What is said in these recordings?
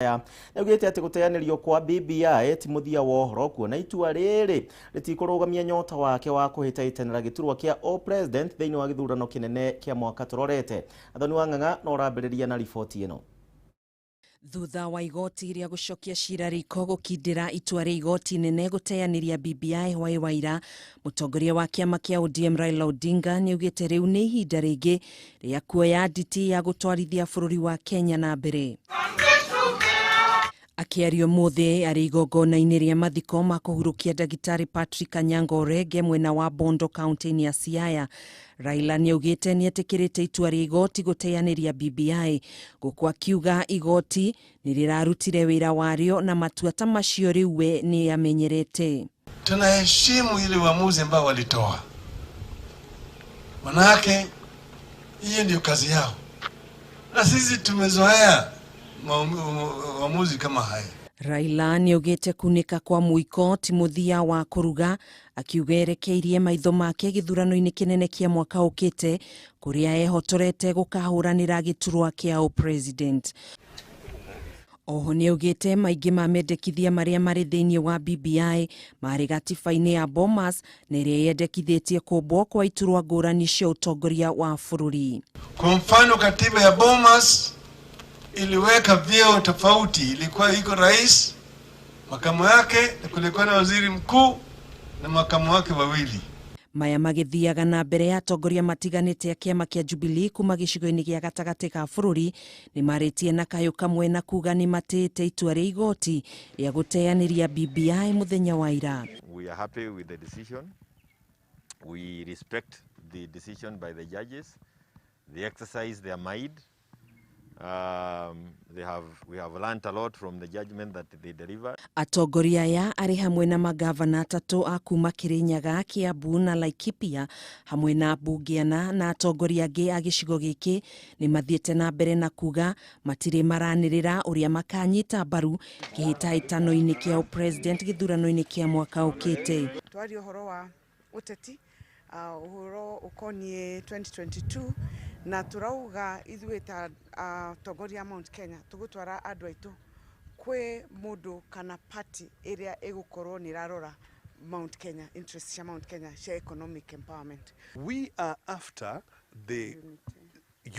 Nĩaugĩte atĩ gũteanĩrio kwa BBI ti mũthia wa ũhoro, kuona itua rĩrĩ rĩtikũrũgamia nyota wake wa kũhĩtahĩtanĩra gĩturwa kĩa o president thĩinĩ wa gĩthurano kĩnene kĩa mwaka tũrorete. Athoni wa Ng'ang'a no ũrambĩrĩria na riboti ĩno. Thutha wa igoti rĩa gũcokia cira riko gũkindĩra itua rĩa igoti nene gũteanĩria BBI hwaĩ wa ira, mũtongoria wa kĩama kĩa ODM Raila Odinga nĩaugĩte rĩu nĩ ihinda rĩngĩ rĩa kuoya nditi ya gũtwarithia bũrũri wa Kenya na mbere. Akĩaria ũmũthĩ arĩ igongona-inĩ rĩa mathiko ma kũhurũkia ndagĩtarĩ Patrick Anyango Orege mwena wa Bondo kaunti-inĩ ya Siaya, Raila nĩaugĩte nĩetĩkĩrĩte itua rĩa igoti gũteanĩria BBI, gũkũ akiuga igoti nĩ rĩrarutire wĩra warĩo na matua ta macio rĩu we nĩamenyerete. Tunaheshimu ile uamuzi ambao walitoa, manake hiyo ndio kazi yao, na sisi tumezoea uamuzi kama haya. Raila nĩaugĩte kunĩka kwa mũiko ti mũthia wa kũruga, akiuga erekeirie maitho make gĩthurano-inĩ kĩnene kĩa mwaka ũkĩte kũrĩa ehotorete gũkahũranĩra gĩturwa kĩa ũpresident. Oho nĩaugĩte maingĩ ma mendekithia marĩa marĩ thĩinĩ wa BBI marĩ gatiba-inĩ ya Bomas na ĩrĩa yendekithĩtie kũmbwo kwa iturwa ngũrani cia ũtongoria wa bũrũri. Kwa mfano, katiba ya Bomas iliweka vyeo tofauti. Ilikuwa iko rais, makamu yake, na kulikuwa na waziri mkuu na makamu wake wawili. Maya magĩthiaga na mbere ya atongoria matiganĩte a kĩama kĩa Jubilee kuma gĩcigo-inĩ gĩa gatagatĩ ka bũrũri nĩ marĩtie na kayũ kamwe na kuga nĩ matĩĩte itua rĩa igoti rĩa gũteanĩria BBI mũthenya wa ira. We are happy with the decision. We respect the decision by the judges. They exercise their mind. We have learnt a lot from the judgment that they delivered. Atongoria aya arĩ hamwe na magavana atatũ a kuma Kirinyaga, Kiambu na Laikipia, hamwe na mbunge ana na atongoria angĩ a gĩcigo gĩkĩ, nĩ mathiĩte na mbere na kuga matirĩ maranĩrĩra ũrĩa makanyita mbaru kĩhĩtahĩtano-inĩ kĩa ũpresident gĩthurano-inĩ kĩa mwaka ũkĩte. Twaria ũhoro wa ũteti, ũhoro ũkoniĩ 2022, na tũrauga ithuĩ ta atongoria a Mount Kenya tũgũtwara andũ aitũ kwĩ mũndũ kana party ĩrĩa ĩgũkorwo nĩ ĩrarora Mount Kenya interest cia Mount Kenya cia economic empowerment. We are after the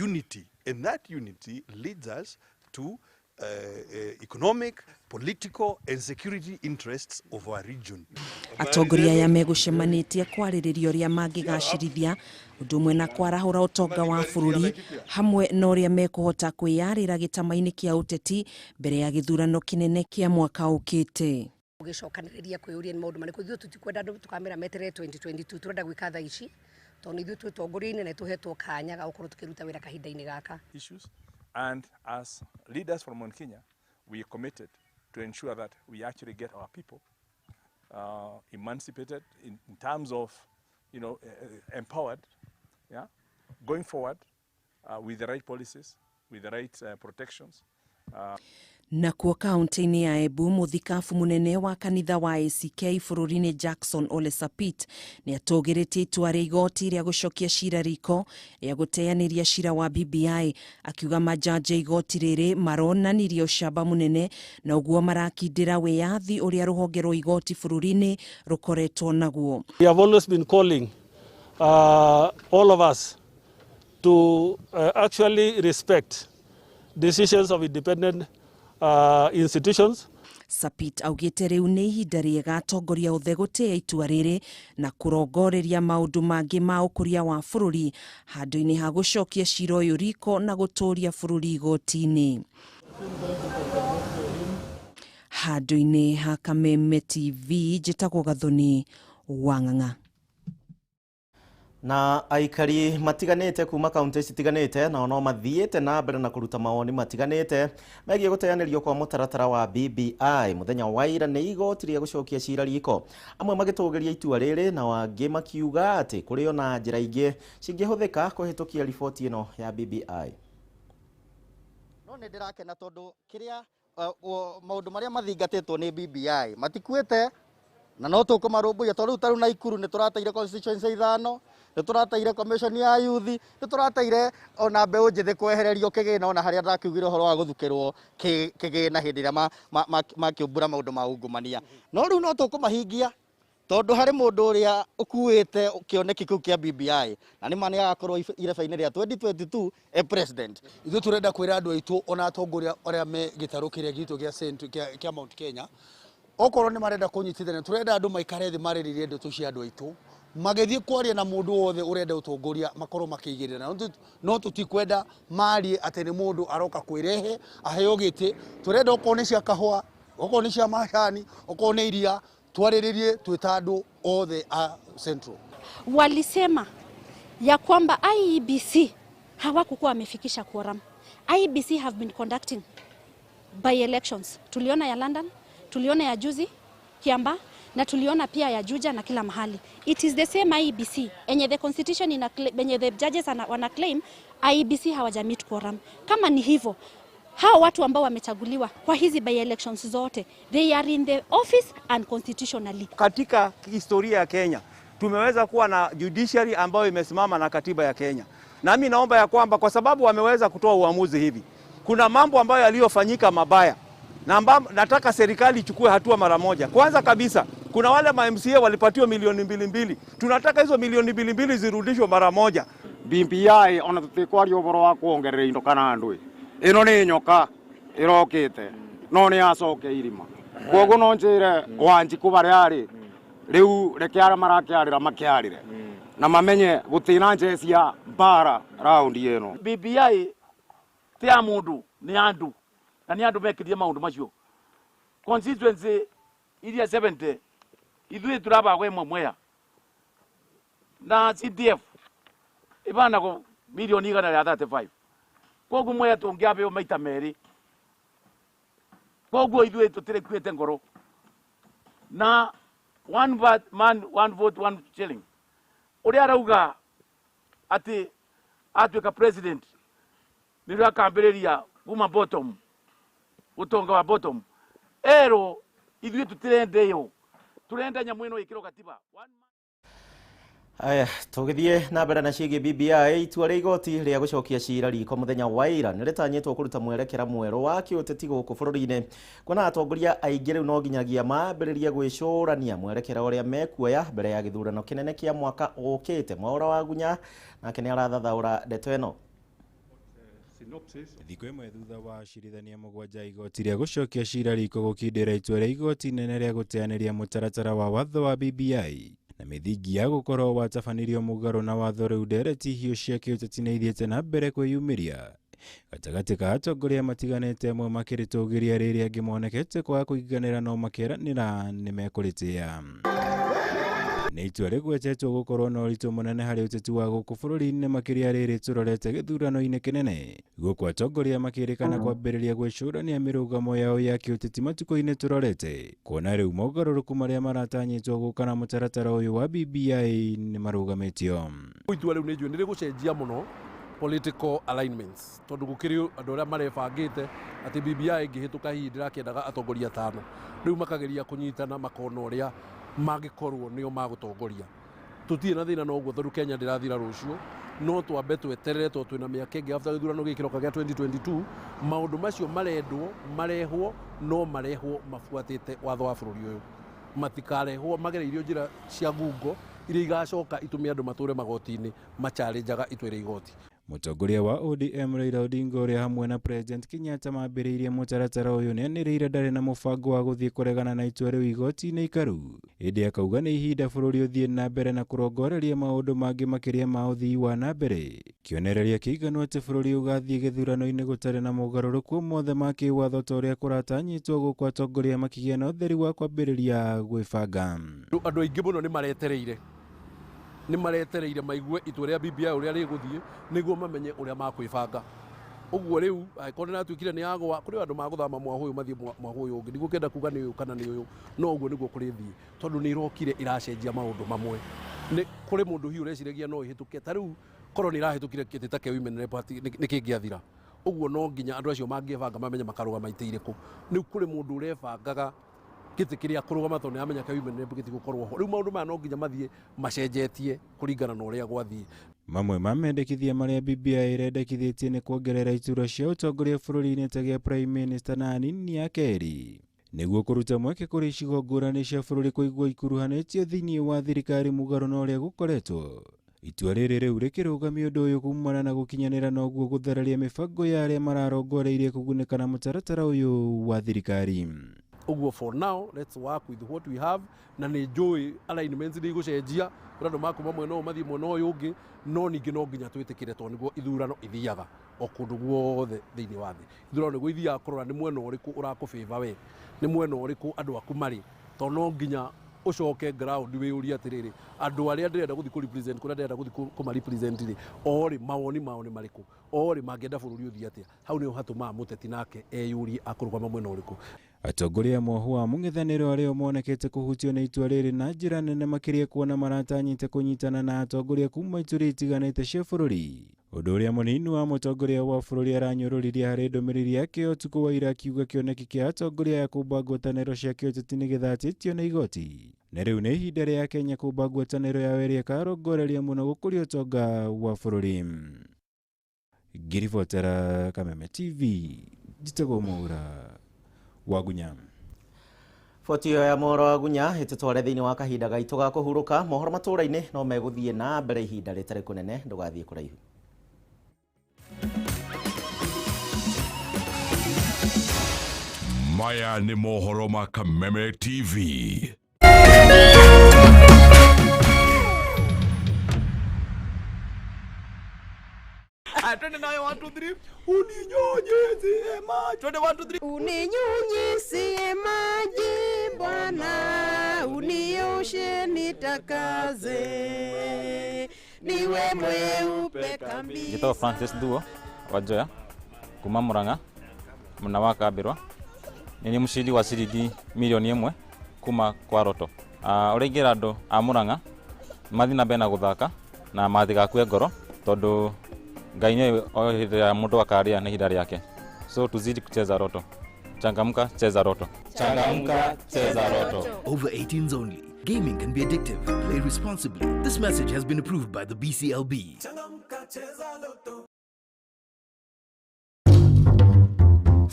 unity, and that unity leads us to economic, political, and security interests of our region. Atongoria aya megũcemanĩtie kwarĩrĩria ũrĩa mangĩgacĩrithia ũndũ ũmwe na kwarahũra ũtonga wa bũrũri, hamwe na ũrĩa mekũhota kwĩyarĩra gĩtama-inĩ kĩa ũteti mbere ya gĩthurano kĩnene kĩa mwaka ũkĩte. Gũgĩcokanĩrĩria kwĩyũria nĩ maũndũ marĩkũ ithuĩ tũtikwenda andũ tũkamĩra meterere 2022. Tũrenda gwĩka thaa ici tondũ ithuĩ twĩ tongoria-inĩ na tũhetwo kanya ga gũkorwo tũkĩruta wĩra kahinda-inĩ gaka. Issues. And as leaders from Mount Kenya, we are committed to ensure that we actually get our people emancipated in terms of empowered, yeah, going forward with the right policies, with the right protections. Nakuo kaunti-inĩ ya Embu, mũthikabu mũnene wa kanitha wa ACK bũrũri-inĩ Jackson Ole Sapit nĩ atũgĩrĩtie itua rĩa igoti rĩa gũcokia cira riko rĩa gũteanĩria cira wa BBI, akiuga majaji a igoti rĩrĩ maronanirie ũcamba mũnene na ũguo marakindĩra wĩyathi ũrĩa rũhonge rwa igoti bũrũri-inĩ rũkoretwo naguo. We have always been calling all of us to actually respect decisions of independent institutions. Sapit augĩte rĩu nĩ ihinda rĩega atongoria othe gũtĩĩa itua rĩrĩ na kũrongoreria maũndũ mangĩ ma ũkũria wa bũrũri handũ-inĩ ha gũcokia cira ũyũ riko na gũtũria bũrũri igoti-inĩ. Handũ-inĩ ha Kameme TV, njĩtagwo Gathoni wa Ng'ang'a. Na aikari matiganĩte kuma kaunti citiganĩte nao no mathiĩte na mbere na kũruta mawoni matiganĩte megiĩ gũteanĩrio kwa mũtaratara wa BBI mũthenya wa ira nĩ igoti rĩa gũcokia cira riko, amwe magĩtũgĩria itua rĩrĩ na angĩ makiuga atĩ kũrĩ ona njĩra ingĩ cingĩhũthĩka kũhĩtũkia riboti ĩno ya BBI. No nĩ ndĩrakena tondũ kĩrĩa maũndũ marĩa mathingatĩtwo nĩ BBI matikuĩte na no tũkũmarũmbũiya, tondũ rĩu ta rĩu Naikuru nĩ tũrateire constituency ithano. Nĩ tũrateire commission ya youth, nĩ tũrateire ona mbeũ njĩthĩ kwehererio kĩgĩna, ona harĩa ndakiugire ũhoro wa gũthukĩrwo kĩgĩna hĩndĩ ĩrĩa makĩũmbũra maũndũ ma ungumania. No rĩu no tũkũmahingia tondũ harĩ mũndũ ũrĩa ũkuĩte kĩoneki kĩu kĩa BBI na nĩ ma nĩ agakorwo ireba-inĩ rĩa 2022 e president. Ithuĩ tũrenda kwĩra andũ aitũ ona atongoria arĩa me gĩtarũ kĩrĩa gitũ gĩa kĩa Mount Kenya, okorwo nĩ marenda kũnyitithania, tũrenda andũ maikare thĩ marĩrĩrie ndeto cia andũ aitũ, magĩthiĩ kwaria na mũndũ wothe ũrenda ũtongoria makorwo makĩigĩrĩra. No tũtikwenda marie atĩ nĩ mũndũ aroka kwĩrehe aheo gĩtĩ. Tũrenda okorwo nĩ cia kahũa, okorwo nĩ cia macani, okorwo nĩ iria, twarĩrĩrie twĩ ta andũ othe a Central. Walisema ya kwamba IEBC hawakukuwa wamefikisha quorum. IEBC have been conducting by elections. Tuliona ya London, tuliona ya juzi Kiamba, na tuliona pia ya Juja na kila mahali. It is the same IEBC enye the constitution ina enye the judges wana claim IEBC hawajameet quorum. Kama ni hivyo, hao watu ambao wamechaguliwa kwa hizi by elections zote, they are in the office unconstitutionally. Katika historia ya Kenya tumeweza kuwa na judiciary ambayo imesimama na katiba ya Kenya. Na mimi naomba ya kwamba kwa sababu wameweza kutoa uamuzi hivi, kuna mambo ambayo yaliyofanyika mabaya na nataka serikali ichukue hatua mara moja. Kwanza kabisa, kuna wale ma MCA walipatiwa milioni 2.2. Tunataka hizo milioni 2.2 zirudishwe mara moja. BBI ona tutikwaria ũhoro wa kuongerera indo kana andũ ĩno nĩ nyoka ĩrokĩte no nĩ yacoke irima. Koguo no njĩre Wanjikũ barĩa arĩ rĩu reke arĩa marakĩarĩra makĩarĩre na mamenye gũtirĩ njeci ya mbara raundi ĩno. BBI ti ya mũndũ, nĩ andũ, na nĩ andũ mekĩrie maũndũ macio. Constituency iria 70 ithuĩ tũrabagwo ĩmwe Mwea na CDF ibanagwo milioni 135. Koguo Mwea tũngĩabeo maita merĩ. Koguo ithuĩ tũtirĩkuĩte ngoro. Na one man, one vote, one shilling. Ũrĩa arauga atĩ atuĩka president nĩrĩo akambĩrĩria kuma bottom, ũtonga wa bottom. Ero ithuĩ tũtirenda ĩyo, tũrenda nyamũ ĩno ĩkĩrwo katiba. Aya, tũgĩthiĩ na mbere na ciĩgiĩ BBI, itua rĩa igoti rĩa gũcokia cira riko mũthenya wa ira nĩ rĩtanyĩtwo kũruta mwerekera mwerũ wa kĩũteti gũkũ bũrũri-inĩ, kuona atongoria aingĩ rĩu no nginyagia mambĩrĩrie gwĩcũrania mwerekera ũrĩa mekuoya mbere ya gĩthurano kĩnene kĩa mwaka ũkĩte. Mwaũra wa Gunya nake nĩ arathathaũra ndeto ĩno. Thikũ ĩmwe thutha wa acirithania mũgwanja igoti rĩa gũcokia cira riko gũkindĩra itua rĩa igoti inene rĩa gũteanĩria mũtaratara wa watho wa BBI na mĩthingi ya gũkorwo watabanĩrio mũgarũ na watho rĩu ndereti hiũ cia kĩũteti nĩ ithiĩte na mbere kwĩyumĩria gatagatĩ ka atongoria matiganĩte, amwe makĩrĩtũgĩria rĩrĩa angĩ monekete kwaga kũiganĩra no makeranĩra nĩ mekũrĩtĩĩa. Nĩ itua rĩgwetetwo gũkorwo na ũritũ mũnene harĩ ũteti wa gũkũ bũrũri-inĩ makĩria rĩrĩ tũrorete gĩthurano-inĩ kĩnene, gũkũ atongoria makĩrĩkana kwambĩrĩria gwĩcũrania mĩrũgamo yao ya kĩũteti matukũ-inĩ tũrorete, kuona rĩu mogarũrũku marĩa maratanyĩtwo gũka na mũtaratara ũyũ wa BBI nĩ marũgamĩtio. Itua rĩu nĩ njũĩ nĩ rĩgũcenjia mũno political alignments, tondũ gũkĩrĩ andũ arĩa marebangĩte atĩ BBI ĩngĩhĩtũka hihi ndĩrakĩendaga atongoria atano, rĩu makageria kũnyitana makona ũrĩa mangĩkorwo nĩo magũtongoria. Tũtirĩ na thĩna na ũguo tondũ Kenya ndĩrathira rũciũ, no twambe tweterere tondũ twĩna mĩaka ĩngĩ after gĩthurano gĩkĩ kĩroka gĩa 2022. Maũndũ macio marendwo marehwo no marehwo mabuatĩte watho wa bũrũri ũyũ, matikarehwo magereirio njĩra cia ngungo iria igacoka itũme andũ matũre magoti-inĩ machallenjaga itua rĩa igoti. Mũtongoria wa ODM Raila Odinga ũrĩa hamwe na President Kenyatta mambĩrĩirie mũtaratara ũyũ nĩanĩrĩire ndarĩ na mũbango wa gũthiĩ kũregana na itua rĩu igoti-inĩ ikaru, ĩndĩ akauga nĩ ihinda bũrũri ũthiĩ na mbere na kũrongoreria maũndũ mangĩ makĩria ma ũthii wa na mbere. Kĩonereria kĩiganu atĩ bũrũri ũgathiĩ gĩthurano-inĩ gũtarĩ na mogarũrũku mothe ma kĩwatho ta ũrĩa kũratanyĩtwo gũkũ atongoria makĩgĩa na ũtheri wa kwambĩrĩria gwĩbanga. Andũ aingĩ mũno nĩ maretereire maigue itua rĩa BBI ũrĩa rĩgũthiĩ nĩguo mamenye ũrĩa makwĩbanga. Ũguo rĩu angĩkorwo nĩ ratuĩkire nĩ yagũa, kũrĩ andũ magũthama mwahũ ũyũ mathiĩ mwahũ ũyũ ũngĩ. Ndigũkĩenda kuga nĩ ũyũ kana nĩ ũyũ, no ũguo nĩguo kũrĩthiĩ tondũ nĩ ĩrokire ĩracenjia maũndũ mamwe. Nĩ kũrĩ mũndũ hihi ũreciragia no ĩhĩtũke, ta rĩu korwo nĩ ĩrahĩtũkire kĩtĩ ta kĩa Women Rep nĩ kĩngĩathira. Ũguo no nginya andũ acio mangĩbanga mamenye makarũgama itĩ irĩkũ. Rĩu kũrĩ mũndũ ũrebangaga Gĩtĩ kĩrĩa kũrũgama tondũ nĩ amenya women rep gĩtigũkorwo ho. Rĩu maũndũ maya no nginya mathiĩ macenjetie kũringana na ũrĩa gwathiĩ. Mamwe ma mendekithia marĩa BBI ĩrendekithĩtie nĩ kuongerera iturwa cia ũtongoria bũrũri-inĩ ta gĩa Prime Minister na anini ake erĩ nĩguo kũruta mweke kũrĩ icigo ngũrani cia bũrũri kũigua ikuruhanĩtio thĩinĩ wa thirikari mũgarũ na ũrĩa gũkoretwo. Itua rĩrĩ rĩu rĩkĩrũgamia ũndũ ũyũ kumana na gũkinyanĩra na ũguo gũthararia mĩbango ya arĩa mararongoreirie kũgunĩka na mũtaratara ũyũ wa thirikari. Ũguo for now, let's work with what we have, na nĩ njũĩ alignments nĩ igũcenjia kũrĩ andũ makuma mwena ũyũ mathiĩ mwena ũyũ ũngĩ, no ningĩ no nginya twĩtĩkĩre tondũ nĩguo ithurano ithiaga o kũndũ guothe thĩinĩ wa thĩ. Ithurano nĩguo ithiaga kũrora nĩ mwena ũrĩkũ ũrakũfavor we, nĩ mwena ũrĩkũ andũ aku marĩ, tondũ no nginya ũcoke ground wĩyũrie atĩrĩrĩ, andũ arĩa ndĩrenda gũthiĩ kũ represent kũrĩa ndĩrenda gũthiĩ kũma represent rĩ, o rĩ mawoni mao nĩ marĩkũ, o rĩ mangĩenda bũrũri ũthiĩ atĩa. Hau nĩho hatũmaga mũteti nake eyũrie akũrũgama mwena ũrĩkũ. Atongoria a mwoho wa mũng'ethanĩro arĩa monekete kũhutio nĩ itua rĩrĩ na njĩra nene makĩria kuona maratanyĩte kũnyitana na atongoria kuma ituri itiganĩte cia bũrũri. Ũndũ ũrĩa mũnini wa mũtongoria wa bũrũri aranyũrũririe harĩ ndũmĩrĩri yake ũtukũ wa ira akiuga kĩoneki kĩa atongoria aya kũmba ngwatanĩro cia kĩũteti nĩ gĩthatĩtio nĩ igoti. Na rĩu nĩ ihinda rĩa Kenya kũmba ngwatanĩro yao ĩrĩa ĩkarongoreria mũno gũkũria ũtonga wa bũrũri. Ngĩribotera Kameme TV, njĩtagwo Mwaura Wagunya. Boti ĩyo ya Mwaura Wagunya ĩtũtware thĩinĩ wa kahinda gaitũ ga kũhurũka. Mohoro matũũra-inĩ no megũthiĩ na mbere ihinda rĩtarĩ kũnene, ndũgathiĩ kũraihu. Maya nĩ mohoro ma Kameme TV. Twende nayo 1 2 3. Uninyunyizie maji. Twende 1 2 3. Uninyunyizie maji Bwana, unioshe nitakaze, niwe mweupe kabisa. Njĩtagwo Francis Thuo wa Njoya kuma Murang'a mwena wa Kambĩrwa. Nĩ niĩ mũcindi wa ciringi mirioni 1 kuma kwa Roto. Ũrĩa ingĩra andũ a Murang'a mathiĩ na mbere na gũthaka na matigakue ngoro tondũ Ngai nĩoĩ o hĩndĩ ĩrĩa mũndũ akarĩa nĩ ihinda rĩake. So tuzidi kucheza Roto. Changamka, cheza Roto. Changamka, cheza Roto. Over 18s only. Gaming can be addictive. Play responsibly. This message has been approved by the BCLB. Changamka, cheza Roto.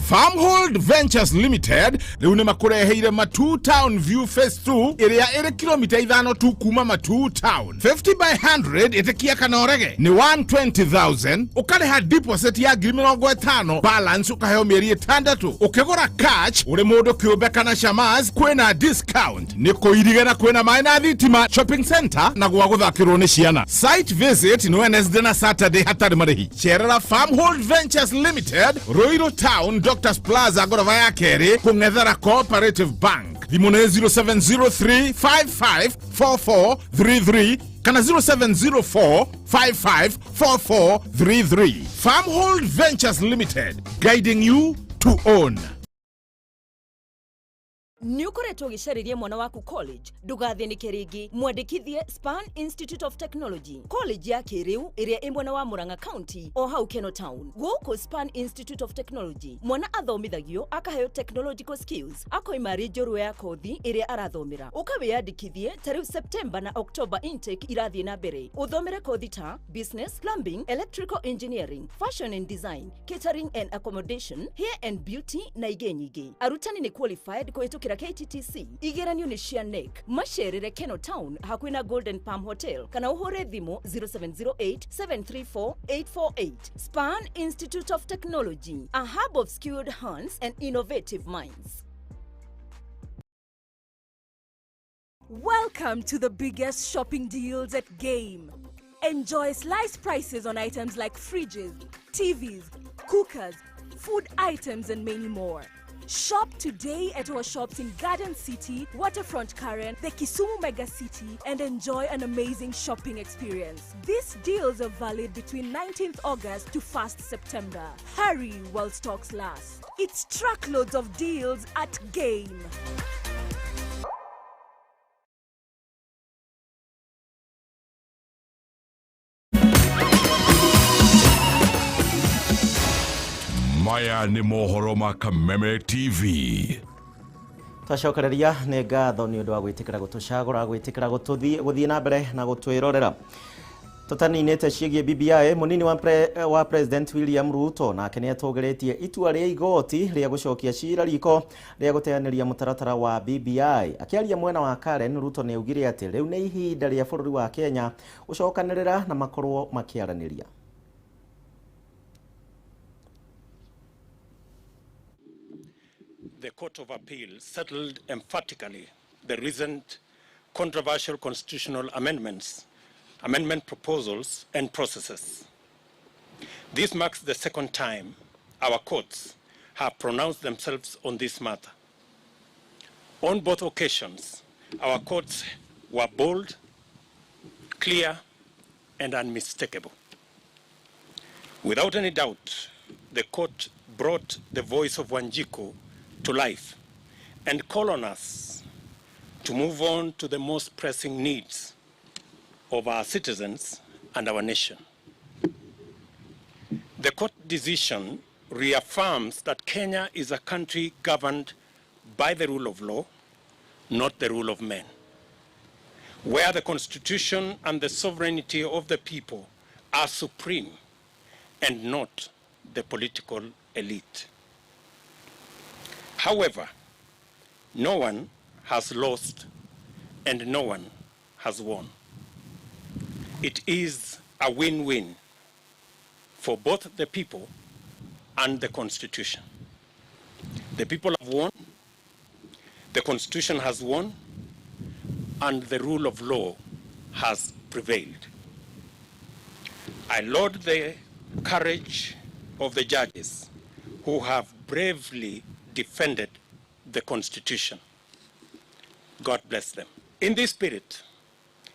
Farmhold Ventures Limited rĩu nĩ makũreheire Matuu Town View Phase 2 ĩrĩa ĩrĩ kilomita 5 tu kuma Matuu Town. 50 by 100 ĩtĩkia kana ũrege nĩ 120,000, ũkarĩha deposit ya 50,000, balance ũkaheo mĩeri 6. Ũkĩgũra cash ũrĩ mũndũ kĩũmbe kana shamas kwĩna discount. Nĩ kũirige na kwĩna maĩ na thitima, shopping center na gwa gũthakĩrwo nĩ ciana. Site visit nĩ Wednesday na Saturday hatarĩ marĩhi. Cerera Farmhold Ventures Limited, Ruiru Town, Doctors Plaza, ngoroba ya kerĩ, kũng'ethera Cooperative Bank. Thimũ nĩ 0703554433 kana 0704554433. Farmhold Ventures Limited, guiding you to own. Nĩ ũkoretwo ũgĩcarĩria mwana waku college, ndũgathĩnĩke rĩngĩ. Mwandĩkithie Span Institute of Technology, college ya kĩrĩu ĩrĩa ĩ mwena wa Murang'a County o hau Keno Town. Gũkũ Span Institute of Technology mwana athomithagio akaheo technological skills, akoima arĩ njorua ya kothi ĩrĩa arathomera. Ũkawĩyandĩkithie ta rĩu September na October intake irathiĩ na mbere. Ũthomere kothi ta business, plumbing, electrical engineering, fashion and design, catering and accommodation, hair and beauty na ingĩ nyingĩ. Arutani nĩ qualified kũhĩtũkĩra KTTC. Igeranio nĩ cia NEC. Macerere Keno Town hakuhĩ na Golden Palm Hotel kana ũhũre thimũ 0708 734 848. Span Institute of Technology, a hub of skilled hands and innovative minds. Welcome to the biggest shopping deals at Game. Enjoy slice prices on items like fridges, TVs, cookers, food items, and many more. Shop today at our shops in Garden City, Waterfront Karen, the Kisumu Mega City, and enjoy an amazing shopping experience. These deals are valid between 19th August to 1st September. Hurry while stocks last. It's truckloads of deals at Game. Maya nĩ mohoro ma Kameme TV. Twacokereria nĩ ngatho nĩ ũndũ wa gwĩtĩkĩra gũtũcagũra, gwĩtĩkĩra gũthiĩ na mbere na gũtwĩrorera. Tũtaninĩte ciĩgiĩ BBI, mũnini wa President William Ruto nake nĩ atũgĩrĩtie itua rĩa igoti rĩa gũcokia cira riko rĩa gũteanĩria mũtaratara wa BBI. Akĩaria mwena wa Karen, Ruto nĩ augire atĩ rĩu nĩ ihinda rĩa bũrũri wa Kenya gũcokanĩrĩra na makorwo makĩaranĩria. The Court of Appeal settled emphatically the recent controversial constitutional amendment proposals and processes. This marks the second time our courts have pronounced themselves on this matter. On both occasions, our courts were bold, clear, and unmistakable. Without any doubt, the court brought the voice of Wanjiku to life and call on us to move on to the most pressing needs of our citizens and our nation. The court decision reaffirms that Kenya is a country governed by the rule of law, not the rule of men, where the constitution and the sovereignty of the people are supreme and not the political elite. However, no one has lost and no one has won. It is a win-win for both the people and the Constitution. The people have won, the Constitution has won, and the rule of law has prevailed. I laud the courage of the judges who have bravely defended the Constitution. God bless them. In this spirit,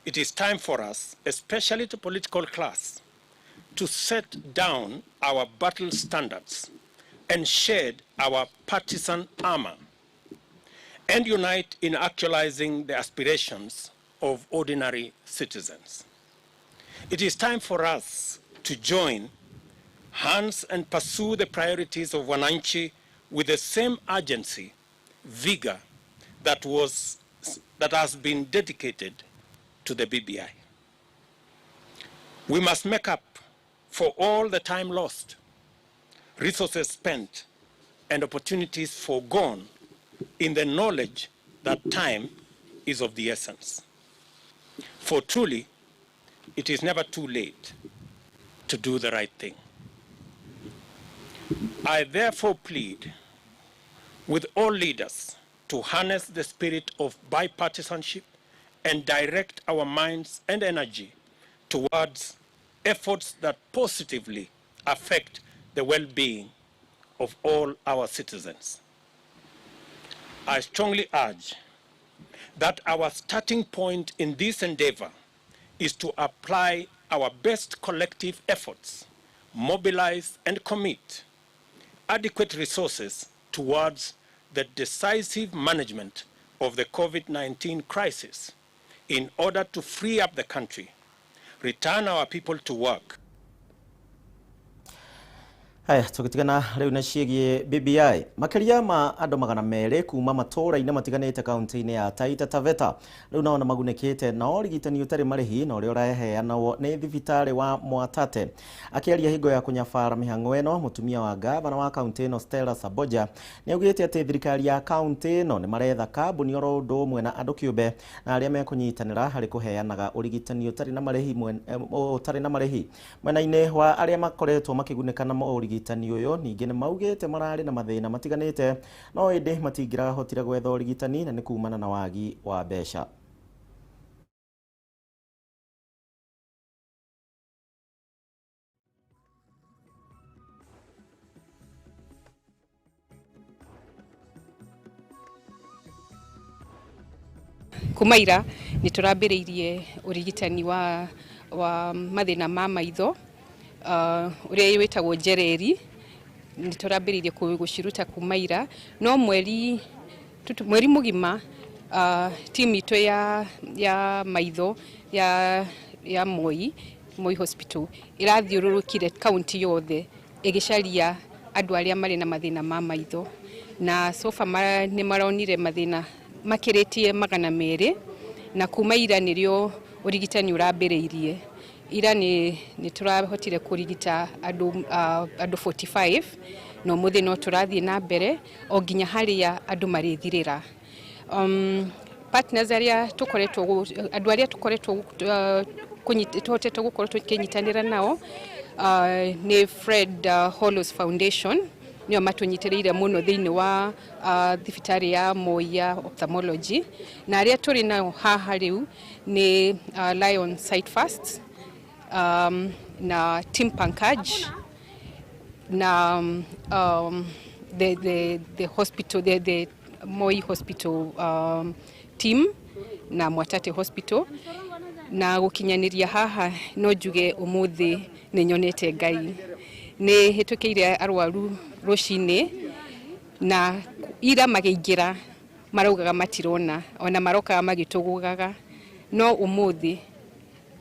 it is time for us, especially the political class, to set down our battle standards and shed our partisan armor and unite in actualizing the aspirations of ordinary citizens. It is time for us to join hands and pursue the priorities of Wananchi with the same urgency, vigor that has been dedicated to the BBI. We must make up for all the time lost, resources spent, and opportunities foregone in the knowledge that time is of the essence. For truly, it is never too late to do the right thing. I therefore plead with all leaders to harness the spirit of bipartisanship and direct our minds and energy towards efforts that positively affect the well-being of all our citizens. I strongly urge that our starting point in this endeavor is to apply our best collective efforts, mobilize and commit adequate resources towards the decisive management of the COVID-19 crisis in order to free up the country, return our people to work. Haya, tugitigana riu na ciĩgiĩ BBI. Makĩria ma andũ 200 kuma matũũra-inĩ matiganĩte kaunti-inĩ ya Taita Taveta rĩu nao nĩmagunĩkĩte na ũrigitani ũtarĩ marĩhi na ũrĩa ũraheanwo nĩ thibitarĩ wa Mwatate. Akĩaria hingo ya kũnyabara mĩhang'o ĩno, mũtumia wa gavana wa kaunti ĩno Stella Saboja nĩaugĩte atĩ thirikari ya kaunti ĩno nĩmaretha kambuni oro ũndũ ũmwe na andũ kĩũmbe na arĩa mekũnyitanĩra harĩ kũheanaga ũrigitani ũtarĩ na marĩhi mwena-inĩ wa arĩa makoretwo makĩgunĩka na ũrigitani ũyũ. Ningĩ nĩ maugĩte mararĩ na mathĩna matiganĩte no ĩndĩ matingĩrahotire gwetha ũrigitani na nĩ kumana na wagi wa mbeca. Kuma ira nĩ tũrambĩrĩirie ũrigitani wa mathĩna ma maitho ũrĩa wĩtagwo njereri. Nĩ tũrambĩrĩirie gũciruta kuma ira, no mweri mũgima timu itũ ya maitho ya Moi Hospital ĩrathiũrũrũkire kaunti yothe ĩgĩcaria andũ arĩa marĩ na mathĩna ma maitho. Na so far nĩ maronire mathĩna makĩrĩtie 200, na kuma ira nĩrĩo ũrigitani ũrambĩrĩirie. Ira nĩ tũrahotire kũrigita andũ 45, na ũmũthĩ no tũrathiĩ na mbere o nginya harĩa andũ marĩthirĩra. Partners arĩa tũkoretwo, andũ arĩa tũkoretwo tũhotete gũkorwo tũkĩnyitanĩra nao nĩ Fred Hollows Foundation, nĩo matũnyitĩrĩire mũno thĩinĩ wa thibitarĩ ya Moi ya ophthalmology, na arĩa tũrĩ nao haha rĩu nĩ Lion Sight First, na Team Pankaj, na the hospital, the Moi Hospital team, na Mwatate Hospital. Na gũkinyanĩria haha no njuge ũmũthĩ nĩ nyonete Ngai. Nĩ hĩtũkĩire arwaru rũcinĩ, na ira magĩingĩra maraugaga matirona, ona marokaga magĩtũgũgaga, no ũmũthĩ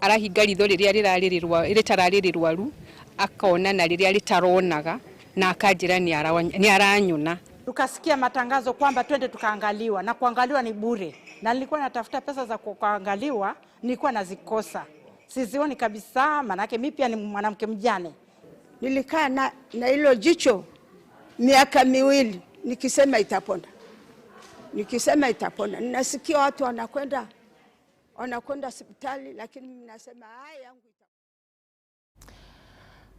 arahinga ritho rĩrĩa rĩtararĩ rĩrwaru, akona na rĩrĩa rĩtaronaga, na akanjĩra nĩ aranyona. Tukasikia matangazo kwamba twende tukaangaliwa, na kuangaliwa ni bure, na nilikuwa natafuta pesa za kuangaliwa, nilikuwa nazikosa, sizioni kabisa, manake mimi pia ni mwanamke mjane. Nilikaa na hilo jicho miaka 2 nikisema itapona, nikisema itapona. Ninasikia watu wanakwenda hospitali, lakini mimi nasema haya yangu.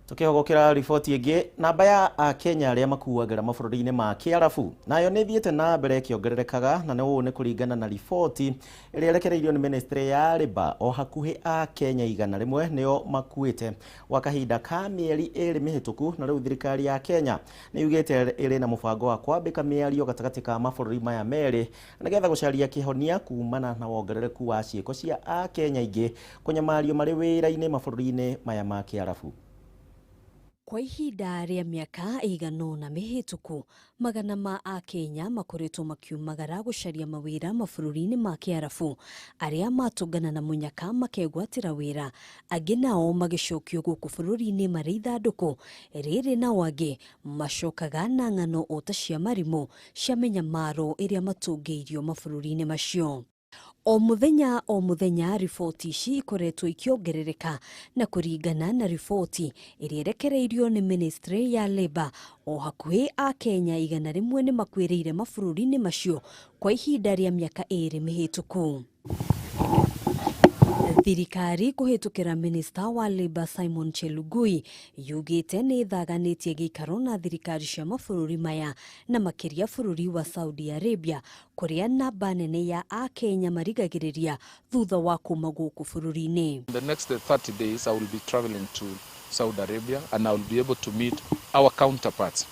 Tukihogokera riboti ĩngĩ, namba ya akenya arĩa makuagĩra mabũrũri-inĩ ma Kĩarabu nayo nĩ ĩthiĩte na mbere ĩkĩongererekaga, na ũũ nĩ kũringana na riboti ĩrĩa ĩrekereirio nĩ ministry ya Labour. O hakuhĩ akenya 100 nĩo makuĩte gwa kahinda ka mĩeri 2 mĩhĩtũku, na rĩu thirikari ya Kenya nĩ yugĩte ĩrĩ na mũbango wa kwambĩka mĩario gatagatĩ ka mabũrũri maya merĩ nĩgetha gũcaria kĩhonia kumana na wongerereku wa ciĩko cia akenya aingĩ kũnyamario marĩ wĩra-inĩ mabũrũri-inĩ maya ma Kĩarabu. Kwa ihinda rĩa mĩaka ĩigana ũna mĩhĩtũku, magana ma akenya makoretwo makiumagara gũcaria mawĩra mabũrũri-inĩ ma Kĩarabu, arĩa matũngana na mũnyaka makegwatĩra wĩra, angĩ nao magĩcokio gũkũ bũrũri-inĩ marĩ ithandũkũ rĩrĩ, nao angĩ macokaga na ng'ano o ta cia marimũ cia mĩnyamaro ĩrĩa matũngĩirio mabũrũri-inĩ macio. O mũthenya riboti ici ikoretwo ikĩongerereka, na kũringana na riboti ĩrĩa ĩrekereirio nĩ ministry ya Labour, o hakuhĩ akenya 100 nĩ makuĩrĩire mabũrũri-inĩ macio kwa ihinda rĩa mĩaka 2 mĩhĩtũku. Thirikari kũhĩtũkĩra Minister wa Labour Simon Chelugui yugĩte nĩ ĩthaganĩtie gĩikaro na thirikari cia mabũrũri maya, na makĩria bũrũri wa Saudi Arabia, kũrĩa namba nene ya akenya marigagĩrĩria thutha wa kuma gũkũ bũrũri-inĩ. In the next 30 days I will be traveling to Saudi Arabia and I will be able to meet our counterparts.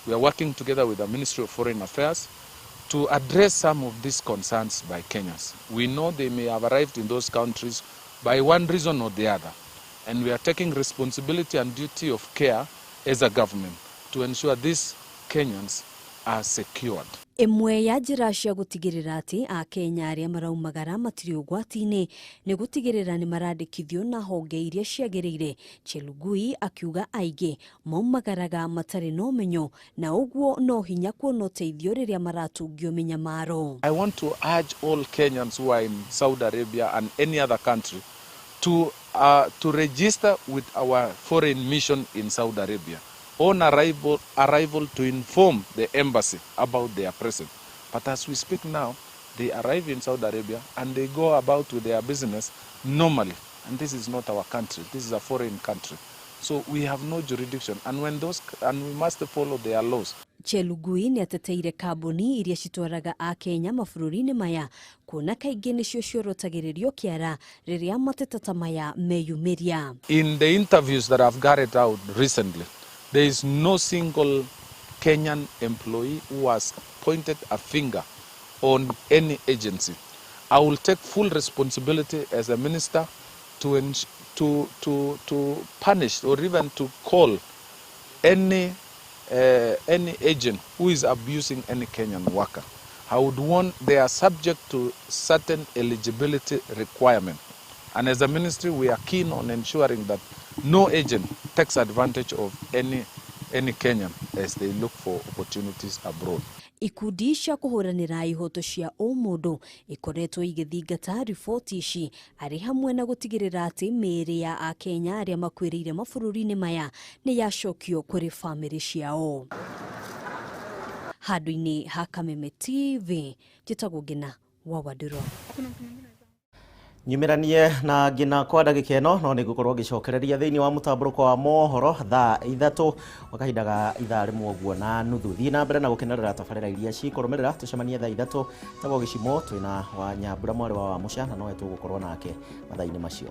We are working together with the Ministry of Foreign Affairs to address some of these concerns by Kenyans. We know they may have arrived in those countries by one reason or the other, and we are taking responsibility and duty of care as a government to ensure these Kenyans are secured. Ĩmwe ya njĩra cia gũtigĩrĩra atĩ akenya arĩa maraumagara matirĩ ũgwati-inĩ nĩ gũtigĩrĩra nĩ marandĩkithio na honge iria ciagĩrĩire. Chelugui akiuga aingĩ maumagaraga matarĩ na ũmenyo, na ũguo no hinya kuona ũteithio rĩrĩa maratũngio mĩnyamaro. I want to urge all Kenyans who are in Saudi Arabia and any other country to register with our foreign mission in Saudi Arabia on arrival to inform the embassy about their presence. But as we speak now, they arrive in Saudi Arabia and they go about with their business normally. And this is not our country, this is a foreign country. So we have no jurisdiction, and we must follow their laws. Chelugui nĩ ateteire kambuni iria citwaraga akenya mabũrũri-inĩ maya, kuona kaingĩ nĩcio ciorotagĩrĩrio kĩara rĩrĩa mateta ta maya meyumĩria. In the interviews that I've carried out recently, there is no single Kenyan employee who has pointed a finger on any agency. I will take full responsibility as a minister to punish or even to call any agent who is abusing any Kenyan worker. I would want they are subject to certain eligibility requirement. And as a ministry, we are keen on ensuring that no agent takes advantage of any Kenyan as they look for opportunities abroad. Ikundi cia kũhũranĩra ihoto cia ũmũndũ ikoretwo igĩthingata riboti ici arĩ hamwe na gũtigĩrĩra atĩ mĩĩrĩ ya akenya arĩa makuĩrĩire mabũrũri-inĩ maya nĩ yacokio kũrĩ bamĩrĩ ciao. Handũ-inĩ ha Kameme TV, njĩtagwo Ngina wa Wandũrũ. Nyumĩranie na Ngina kwa ndagĩka ĩno, no nĩ ngũkorwo ngĩcokereria thĩinĩ wa mũtambũrũko wa mohoro thaa 3 gwa kahinda ga ithaa rĩmwe ũguo na nuthu. Thiĩ na mbere na gũkenerera tabarĩra iria cikũrũmĩrĩra. Tũcemanie thaa 3 tagwo gĩcimo twĩna wa Nyambura mwarĩ wa Wamũca, na nowe tũgũkorwo nake mathaa-inĩ macio.